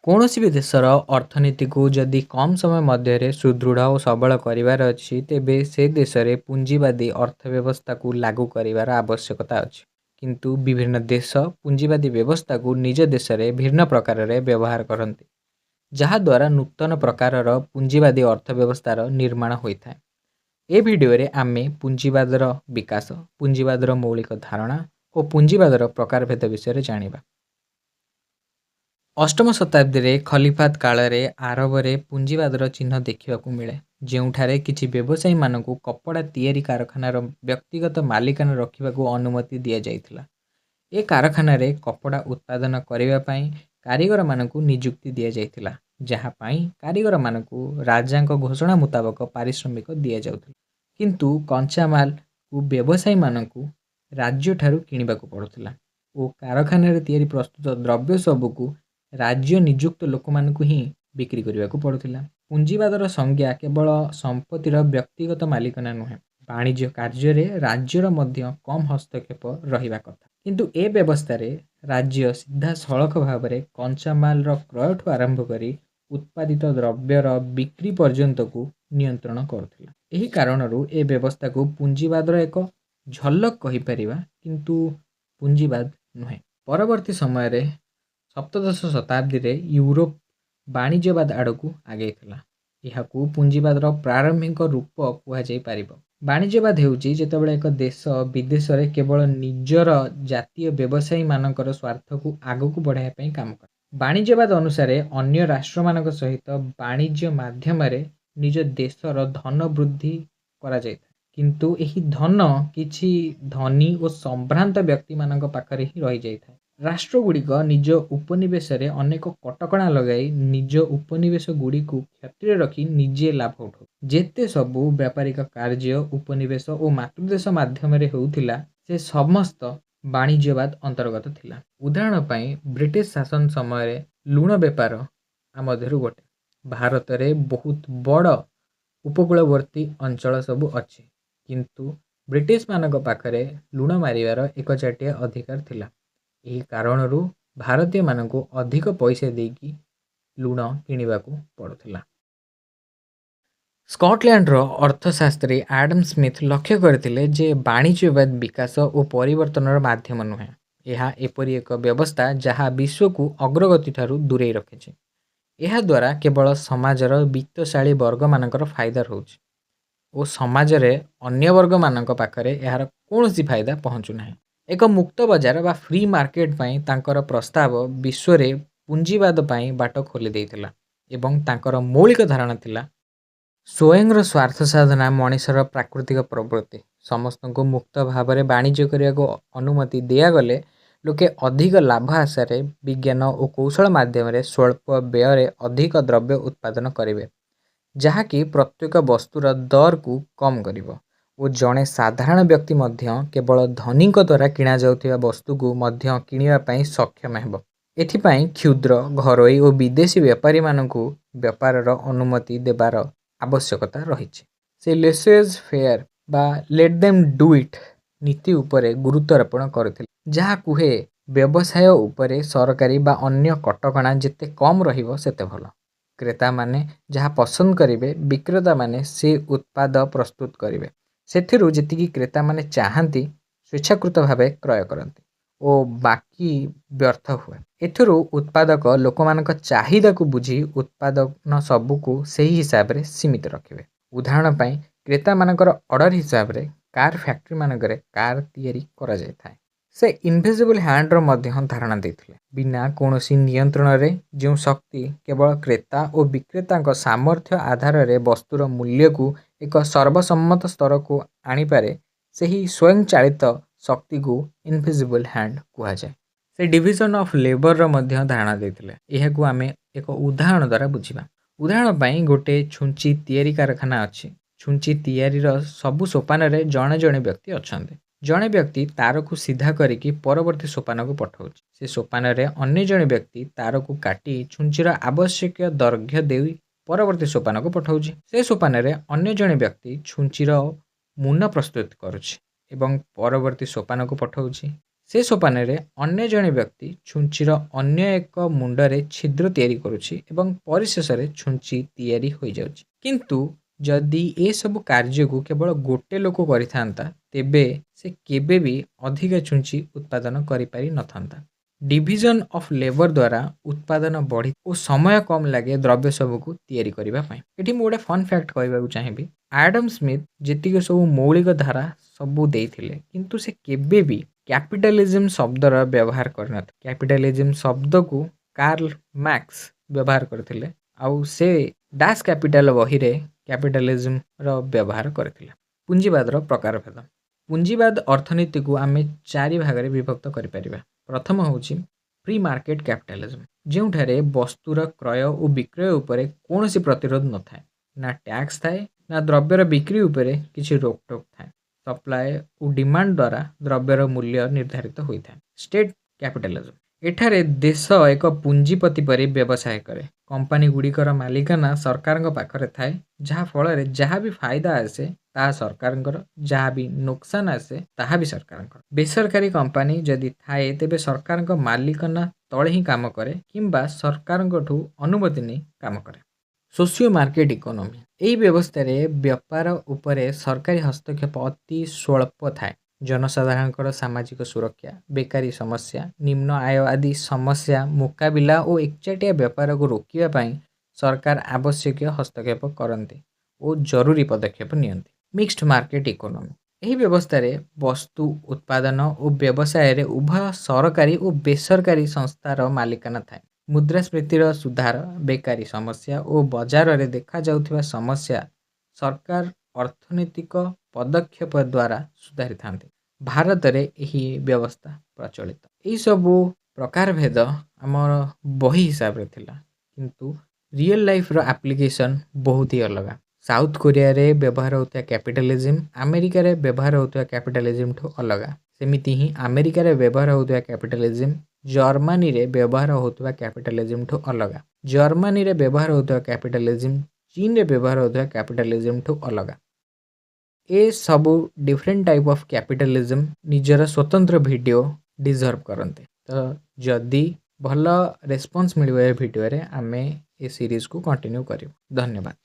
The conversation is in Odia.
କୌଣସି ବି ଦେଶର ଅର୍ଥନୀତିକୁ ଯଦି କମ୍ ସମୟ ମଧ୍ୟରେ ସୁଦୃଢ଼ ଓ ସବଳ କରିବାର ଅଛି, ତେବେ ସେ ଦେଶରେ ପୁଞ୍ଜିବାଦୀ ଅର୍ଥ ବ୍ୟବସ୍ଥାକୁ ଲାଗୁ କରିବାର ଆବଶ୍ୟକତା ଅଛି। କିନ୍ତୁ ବିଭିନ୍ନ ଦେଶ ପୁଞ୍ଜିବାଦୀ ବ୍ୟବସ୍ଥାକୁ ନିଜ ଦେଶରେ ଭିନ୍ନ ପ୍ରକାରରେ ବ୍ୟବହାର କରନ୍ତି, ଯାହାଦ୍ୱାରା ନୂତନ ପ୍ରକାରର ପୁଞ୍ଜିବାଦୀ ଅର୍ଥ ବ୍ୟବସ୍ଥାର ନିର୍ମାଣ ହୋଇଥାଏ। ଏ ଭିଡ଼ିଓରେ ଆମେ ପୁଞ୍ଜିବାଦର ବିକାଶ, ପୁଞ୍ଜିବାଦର ମୌଳିକ ଧାରଣା ଓ ପୁଞ୍ଜିବାଦର ପ୍ରକାରଭେଦ ବିଷୟରେ ଜାଣିବା। ଅଷ୍ଟମ ଶତାବ୍ଦୀରେ ଖଲିଫାତ କାଳରେ ଆରବରେ ପୁଞ୍ଜିବାଦର ଚିହ୍ନ ଦେଖିବାକୁ ମିଳେ, ଯେଉଁଠାରେ କିଛି ବ୍ୟବସାୟୀମାନଙ୍କୁ କପଡ଼ା ତିଆରି କାରଖାନାର ବ୍ୟକ୍ତିଗତ ମାଲିକାନା ରଖିବାକୁ ଅନୁମତି ଦିଆଯାଇଥିଲା। ଏ କାରଖାନାରେ କପଡ଼ା ଉତ୍ପାଦନ କରିବା ପାଇଁ କାରିଗରମାନଙ୍କୁ ନିଯୁକ୍ତି ଦିଆଯାଇଥିଲା, ଯାହା ପାଇଁ କାରିଗରମାନଙ୍କୁ ରାଜାଙ୍କ ଘୋଷଣା ମୁତାବକ ପାରିଶ୍ରମିକ ଦିଆଯାଉଥିଲା। କିନ୍ତୁ କଞ୍ଚାମାଲକୁ ବ୍ୟବସାୟୀମାନଙ୍କୁ ରାଜ୍ୟଠାରୁ କିଣିବାକୁ ପଡ଼ୁଥିଲା ଓ କାରଖାନାରେ ତିଆରି ପ୍ରସ୍ତୁତ ଦ୍ରବ୍ୟ ସବୁକୁ ରାଜ୍ୟ ନିଯୁକ୍ତ ଲୋକମାନଙ୍କୁ ହିଁ ବିକ୍ରି କରିବାକୁ ପଡ଼ୁଥିଲା। ପୁଞ୍ଜିବାଦର ସଂଜ୍ଞା କେବଳ ସମ୍ପତ୍ତିର ବ୍ୟକ୍ତିଗତ ମାଲିକାନା ନୁହେଁ, ବାଣିଜ୍ୟ କାର୍ଯ୍ୟରେ ରାଜ୍ୟର ମଧ୍ୟ କମ୍ ହସ୍ତକ୍ଷେପ ରହିବା କଥା। କିନ୍ତୁ ଏ ବ୍ୟବସ୍ଥାରେ ରାଜ୍ୟ ସିଧାସଳଖ ଭାବରେ କଞ୍ଚାମାଲର କ୍ରୟଠୁ ଆରମ୍ଭ କରି ଉତ୍ପାଦିତ ଦ୍ରବ୍ୟର ବିକ୍ରି ପର୍ଯ୍ୟନ୍ତକୁ ନିୟନ୍ତ୍ରଣ କରୁଥିଲା। ଏହି କାରଣରୁ ଏ ବ୍ୟବସ୍ଥାକୁ ପୁଞ୍ଜିବାଦର ଏକ ଝଲକ କହିପାରିବା, କିନ୍ତୁ ପୁଞ୍ଜିବାଦ ନୁହେଁ। ପରବର୍ତ୍ତୀ ସମୟରେ ସପ୍ତଦଶ ଶତାବ୍ଦୀରେ ୟୁରୋପ ବାଣିଜ୍ୟବାଦ ଆଡ଼କୁ ଆଗେଇଥିଲା। ଏହାକୁ ପୁଞ୍ଜିବାଦର ପ୍ରାରମ୍ଭିକ ରୂପ କୁହାଯାଇପାରିବ। ବାଣିଜ୍ୟବାଦ ହେଉଛି ଯେତେବେଳେ ଏକ ଦେଶ ବିଦେଶରେ କେବଳ ନିଜର ଜାତୀୟ ବ୍ୟବସାୟୀମାନଙ୍କର ସ୍ୱାର୍ଥକୁ ଆଗକୁ ବଢ଼ାଇବା ପାଇଁ କାମ କରେ। ବାଣିଜ୍ୟବାଦ ଅନୁସାରେ ଅନ୍ୟ ରାଷ୍ଟ୍ରମାନଙ୍କ ସହିତ ବାଣିଜ୍ୟ ମାଧ୍ୟମରେ ନିଜ ଦେଶର ଧନ ବୃଦ୍ଧି କରାଯାଇଥାଏ, କିନ୍ତୁ ଏହି ଧନ କିଛି ଧନୀ ଓ ସମ୍ଭ୍ରାନ୍ତ ବ୍ୟକ୍ତିମାନଙ୍କ ପାଖରେ ହିଁ ରହିଯାଇଥାଏ। ରାଷ୍ଟ୍ରଗୁଡ଼ିକ ନିଜ ଉପନିବେଶରେ ଅନେକ କଟକଣା ଲଗାଇ ନିଜ ଉପନିବେଶ ଗୁଡ଼ିକୁ କ୍ଷତିରେ ରଖି ନିଜେ ଲାଭ ଉଠାଉ। ଯେତେ ସବୁ ବ୍ୟାପାରିକ କାର୍ଯ୍ୟ ଉପନିବେଶ ଓ ମାତୃଦେଶ ମାଧ୍ୟମରେ ହେଉଥିଲା, ସେ ସମସ୍ତ ବାଣିଜ୍ୟବାଦ ଅନ୍ତର୍ଗତ ଥିଲା। ଉଦାହରଣ ପାଇଁ ବ୍ରିଟିଶ ଶାସନ ସମୟରେ ଲୁଣ ବେପାର ଆ ମଧ୍ୟରୁ ଗୋଟେ। ଭାରତରେ ବହୁତ ବଡ଼ ଉପକୂଳବର୍ତ୍ତୀ ଅଞ୍ଚଳ ସବୁ ଅଛି, କିନ୍ତୁ ବ୍ରିଟିଶମାନଙ୍କ ପାଖରେ ଲୁଣ ମାରିବାର ଏକଚାଟିଆ ଅଧିକାର ଥିଲା। ଏହି କାରଣରୁ ଭାରତୀୟମାନଙ୍କୁ ଅଧିକ ପଇସା ଦେଇକି ଲୁଣ କିଣିବାକୁ ପଡ଼ୁଥିଲା। ସ୍କଟଲ୍ୟାଣ୍ଡର ଅର୍ଥଶାସ୍ତ୍ରୀ ଆଡମ ସ୍ମିଥ ଲକ୍ଷ୍ୟ କରିଥିଲେ ଯେ ବାଣିଜ୍ୟବାଦ ବିକାଶ ଓ ପରିବର୍ତ୍ତନର ମାଧ୍ୟମ ନୁହେଁ, ଏହା ଏପରି ଏକ ବ୍ୟବସ୍ଥା ଯାହା ବିଶ୍ୱକୁ ଅଗ୍ରଗତିଠାରୁ ଦୂରେଇ ରଖିଛି। ଏହାଦ୍ୱାରା କେବଳ ସମାଜର ବିତ୍ତଶାଳୀ ବର୍ଗମାନଙ୍କର ଫାଇଦା ରହୁଛି ଓ ସମାଜରେ ଅନ୍ୟ ବର୍ଗମାନଙ୍କ ପାଖରେ ଏହାର କୌଣସି ଫାଇଦା ପହଞ୍ଚୁନାହିଁ। ଏକ ମୁକ୍ତ ବଜାର ବା ଫ୍ରି ମାର୍କେଟ ପାଇଁ ତାଙ୍କର ପ୍ରସ୍ତାବ ବିଶ୍ୱରେ ପୁଞ୍ଜିବାଦ ପାଇଁ ବାଟ ଖୋଲି ଦେଇଥିଲା ଏବଂ ତାଙ୍କର ମୌଳିକ ଧାରଣା ଥିଲା, ସ୍ୱୟଂର ସ୍ୱାର୍ଥ ସାଧନା ମଣିଷର ପ୍ରାକୃତିକ ପ୍ରବୃତ୍ତି। ସମସ୍ତଙ୍କୁ ମୁକ୍ତ ଭାବରେ ବାଣିଜ୍ୟ କରିବାକୁ ଅନୁମତି ଦିଆଗଲେ ଲୋକେ ଅଧିକ ଲାଭ ଆଶାରେ ବିଜ୍ଞାନ ଓ କୌଶଳ ମାଧ୍ୟମରେ ସ୍ୱଳ୍ପ ବ୍ୟୟରେ ଅଧିକ ଦ୍ରବ୍ୟ ଉତ୍ପାଦନ କରିବେ, ଯାହାକି ପ୍ରତ୍ୟେକ ବସ୍ତୁର ଦରକୁ କମ୍ କରିବ ଓ ଜଣେ ସାଧାରଣ ବ୍ୟକ୍ତି ମଧ୍ୟ କେବଳ ଧନୀଙ୍କ ଦ୍ୱାରା କିଣାଯାଉଥିବା ବସ୍ତୁକୁ ମଧ୍ୟ କିଣିବା ପାଇଁ ସକ୍ଷମ ହେବ। ଏଥିପାଇଁ କ୍ଷୁଦ୍ର, ଘରୋଇ ଓ ବିଦେଶୀ ବେପାରୀମାନଙ୍କୁ ବେପାରର ଅନୁମତି ଦେବାର ଆବଶ୍ୟକତା ରହିଛି। ସେ ଲେସେଜ୍ ଫେୟାର ବା ଲେଟ୍ ଦେମ୍ do ଇଟ୍ ନୀତି ଉପରେ ଗୁରୁତ୍ୱାରୋପଣ କରିଥିଲେ, ଯାହା କୁହେ ବ୍ୟବସାୟ ଉପରେ ସରକାରୀ ବା ଅନ୍ୟ କଟକଣା ଯେତେ କମ୍ ରହିବ ସେତେ ଭଲ। କ୍ରେତାମାନେ ଯାହା ପସନ୍ଦ କରିବେ, ବିକ୍ରେତାମାନେ ସେ ଉତ୍ପାଦ ପ୍ରସ୍ତୁତ କରିବେ। ସେଥିରୁ ଯେତିକି କ୍ରେତାମାନେ ଚାହାନ୍ତି ସ୍ୱେଚ୍ଛାକୃତ ଭାବେ କ୍ରୟ କରନ୍ତି ଓ ବାକି ବ୍ୟର୍ଥ ହୁଏ। ଏଥିରୁ ଉତ୍ପାଦକ ଲୋକମାନଙ୍କ ଚାହିଦାକୁ ବୁଝି ଉତ୍ପାଦନ ସବୁକୁ ସେହି ହିସାବରେ ସୀମିତ ରଖିବେ। ଉଦାହରଣ ପାଇଁ କ୍ରେତାମାନଙ୍କର ଅର୍ଡ଼ର ହିସାବରେ କାର୍ ଫ୍ୟାକ୍ଟ୍ରିମାନଙ୍କରେ କାର୍ ତିଆରି କରାଯାଇଥାଏ। ସେ ଇନଭିଜିବଲ୍ ହ୍ୟାଣ୍ଡର ମଧ୍ୟ ଧାରଣା ଦେଇଥିଲେ। ବିନା କୌଣସି ନିୟନ୍ତ୍ରଣରେ ଯେଉଁ ଶକ୍ତି କେବଳ କ୍ରେତା ଓ ବିକ୍ରେତାଙ୍କ ସାମର୍ଥ୍ୟ ଆଧାରରେ ବସ୍ତୁର ମୂଲ୍ୟକୁ ଏକ ସର୍ବସମ୍ମତ ସ୍ତରକୁ ଆଣିପାରେ, ସେହି ସ୍ୱୟଂଚାଳିତ ଶକ୍ତିକୁ ଇନଭିଜିବଲ୍ ହ୍ୟାଣ୍ଡ କୁହାଯାଏ। ସେ ଡିଭିଜନ୍ ଅଫ୍ ଲେବରର ମଧ୍ୟ ଧାରଣା ଦେଇଥିଲେ। ଏହାକୁ ଆମେ ଏକ ଉଦାହରଣ ଦ୍ୱାରା ବୁଝିବା। ଉଦାହରଣ ପାଇଁ ଗୋଟେ ଛୁଞ୍ଚି ତିଆରି କାରଖାନା ଅଛି। ଛୁଞ୍ଚି ତିଆରିର ସବୁ ସୋପାନରେ ଜଣେ ଜଣେ ବ୍ୟକ୍ତି ଅଛନ୍ତି। ଜଣେ ବ୍ୟକ୍ତି ତାରକୁ ସିଧା କରିକି ପରବର୍ତ୍ତୀ ସୋପାନକୁ ପଠାଉଛି। ସେ ସୋପାନରେ ଅନ୍ୟ ଜଣେ ବ୍ୟକ୍ତି ତାରକୁ କାଟି ଛୁଞ୍ଚିର ଆବଶ୍ୟକୀୟ ଦୈର୍ଘ୍ୟ ଦେଇ ପରବର୍ତ୍ତୀ ସୋପାନକୁ ପଠାଉଛି। ସେ ସୋପାନରେ ଅନ୍ୟ ଜଣେ ବ୍ୟକ୍ତି ଛୁଞ୍ଚିର ମୁନ ପ୍ରସ୍ତୁତ କରୁଛି ଏବଂ ପରବର୍ତ୍ତୀ ସୋପାନକୁ ପଠାଉଛି। ସେ ସୋପାନରେ ଅନ୍ୟ ଜଣେ ବ୍ୟକ୍ତି ଛୁଞ୍ଚିର ଅନ୍ୟ ଏକ ମୁଣ୍ଡରେ ଛିଦ୍ର ତିଆରି କରୁଛି ଏବଂ ପରିଶେଷରେ ଛୁଞ୍ଚି ତିଆରି ହୋଇଯାଉଛି। କିନ୍ତୁ ଯଦି ଏସବୁ କାର୍ଯ୍ୟକୁ କେବଳ ଗୋଟେ ଲୋକ କରିଥାନ୍ତା, ତେବେ ସେ କେବେ ବି ଅଧିକ ଛୁଞ୍ଚି ଉତ୍ପାଦନ କରିପାରିନଥାନ୍ତା। ଡିଭିଜନ୍ ଅଫ୍ ଲେବର ଦ୍ୱାରା ଉତ୍ପାଦନ ବଢ଼ି ଓ ସମୟ କମ୍ ଲାଗେ ଦ୍ରବ୍ୟ ସବୁକୁ ତିଆରି କରିବା ପାଇଁ। ଏଠି ମୁଁ ଗୋଟେ ଫନ୍ ଫ୍ୟାକ୍ଟ କହିବାକୁ ଚାହିଁବି। ଆଡମ୍ ସ୍ମିଥ୍ ଯେତିକି ସବୁ ମୌଳିକ ଧାରା ସବୁ ଦେଇଥିଲେ, କିନ୍ତୁ ସେ କେବେ ବି କ୍ୟାପିଟାଲିଜିମ୍ ଶବ୍ଦର ବ୍ୟବହାର କରିନଥିଲେ। କ୍ୟାପିଟାଲିଜିମ୍ ଶବ୍ଦକୁ କାର୍ଲ ମାର୍କ୍ସ ବ୍ୟବହାର କରିଥିଲେ ଆଉ ସେ ଡାସ୍ କ୍ୟାପିଟାଲ ବହିରେ କ୍ୟାପିଟାଲିଜିମ୍ର ବ୍ୟବହାର କରିଥିଲେ। ପୁଞ୍ଜିବାଦର ପ୍ରକାରଭେଦ। ପୁଞ୍ଜିବାଦ ଅର୍ଥନୀତିକୁ ଆମେ ଚାରି ଭାଗରେ ବିଭକ୍ତ କରିପାରିବା। ପ୍ରଥମ ହେଉଛି ଫ୍ରି ମାର୍କେଟ କ୍ୟାପିଟାଲିଜମ୍, ଯେଉଁଠାରେ ବସ୍ତୁର କ୍ରୟ ଓ ବିକ୍ରୟ ଉପରେ କୌଣସି ପ୍ରତିରୋଧ ନଥାଏ, ନା ଟ୍ୟାକ୍ସ ଥାଏ, ନା ଦ୍ରବ୍ୟର ବିକ୍ରି ଉପରେ କିଛି ରୋକଟୋକ ଥାଏ। ସପ୍ଲାଏ ଓ ଡିମାଣ୍ଡ ଦ୍ୱାରା ଦ୍ରବ୍ୟର ମୂଲ୍ୟ ନିର୍ଦ୍ଧାରିତ ହୋଇଥାଏ। ଷ୍ଟେଟ୍ କ୍ୟାପିଟାଲିଜମ୍, ଏଠାରେ ଦେଶ ଏକ ପୁଞ୍ଜିପତି ପରି ବ୍ୟବସାୟ କରେ। କମ୍ପାନୀ ଗୁଡ଼ିକର ମାଲିକାନା ସରକାରଙ୍କ ପାଖରେ ଥାଏ, ଯାହା ଫଳରେ ଯାହା ବି ଫାଇଦା ଆସେ ତାହା ସରକାରଙ୍କର, ଯାହା ବି ନୋକସାନ ଆସେ ତାହା ବି ସରକାରଙ୍କର। ବେସରକାରୀ କମ୍ପାନୀ ଯଦି ଥାଏ, ତେବେ ସରକାରଙ୍କ ମାଲିକାନା ତଳେ ହିଁ କାମ କରେ କିମ୍ବା ସରକାରଙ୍କଠୁ ଅନୁମତି ନେଇ କାମ କରେ। ସୋସିଓ ମାର୍କେଟ ଇକୋନୋମି, ଏହି ବ୍ୟବସ୍ଥାରେ ବ୍ୟାପାର ଉପରେ ସରକାରୀ ହସ୍ତକ୍ଷେପ ଅତି ସ୍ୱଳ୍ପ ଥାଏ। ଜନସାଧାରଣଙ୍କର ସାମାଜିକ ସୁରକ୍ଷା, ବେକାରୀ ସମସ୍ୟା, ନିମ୍ନ ଆୟ ଆଦି ସମସ୍ୟା ମୁକାବିଲା ଓ ଏକଚାଟିଆ ବ୍ୟାପାରକୁ ରୋକିବା ପାଇଁ ସରକାର ଆବଶ୍ୟକୀୟ ହସ୍ତକ୍ଷେପ କରନ୍ତି ଓ ଜରୁରୀ ପଦକ୍ଷେପ ନିଅନ୍ତି। ମିକ୍ସଡ ମାର୍କେଟ ଇକୋନୋମି, ଏହି ବ୍ୟବସ୍ଥାରେ ବସ୍ତୁ ଉତ୍ପାଦନ ଓ ବ୍ୟବସାୟରେ ଉଭୟ ସରକାରୀ ଓ ବେସରକାରୀ ସଂସ୍ଥାର ମାଲିକାନା ଥାଏ। ମୁଦ୍ରାସ୍ଫୀତିର ସୁଧାର, ବେକାରୀ ସମସ୍ୟା ଓ ବଜାରରେ ଦେଖାଯାଉଥିବା ସମସ୍ୟା ସରକାର ଅର୍ଥନୈତିକ ପଦକ୍ଷେପ ଦ୍ୱାରା ସୁଧାରିଥାନ୍ତି। ଭାରତରେ ଏହି ବ୍ୟବସ୍ଥା ପ୍ରଚଳିତ। ଏହିସବୁ ପ୍ରକାରଭେଦ ଆମର ବହି ହିସାବରେ ଥିଲା, କିନ୍ତୁ ରିଅଲ୍ ଲାଇଫ୍ର ଆପ୍ଲିକେସନ୍ ବହୁତ ହି ଅଲଗା। ସାଉଥ କୋରିଆରେ ବ୍ୟବହାର ହେଉଥିବା କ୍ୟାପିଟାଲିଜିମ୍ ଆମେରିକାରେ ବ୍ୟବହାର ହେଉଥିବା କ୍ୟାପିଟାଲିଜିମ୍ଠୁ ଅଲଗା। ସେମିତି ହିଁ ଆମେରିକାରେ ବ୍ୟବହାର ହେଉଥିବା କ୍ୟାପିଟାଲିଜିମ୍ ଜର୍ମାନୀରେ ବ୍ୟବହାର ହେଉଥିବା କ୍ୟାପିଟାଲିଜିମ୍ଠୁ ଅଲଗା। ଜର୍ମାନୀରେ ବ୍ୟବହାର ହେଉଥିବା କ୍ୟାପିଟାଲିଜିମ୍ ଚୀନରେ ବ୍ୟବହାର ହେଉଥିବା କ୍ୟାପିଟାଲିଜିମ୍ଠୁ ଅଲଗା। ଏସବୁ ଡିଫରେଣ୍ଟ ଟାଇପ୍ ଅଫ୍ କ୍ୟାପିଟାଲିଜିମ୍ ନିଜର ସ୍ୱତନ୍ତ୍ର ଭିଡ଼ିଓ ଡିଜର୍ଭ କରନ୍ତି। ତ ଯଦି ଭଲ ରେସ୍ପନ୍ସ ମିଳିବ ଏ ଭିଡ଼ିଓରେ, ଆମେ ଏ ସିରିଜକୁ କଣ୍ଟିନ୍ୟୁ କରିବୁ। ଧନ୍ୟବାଦ।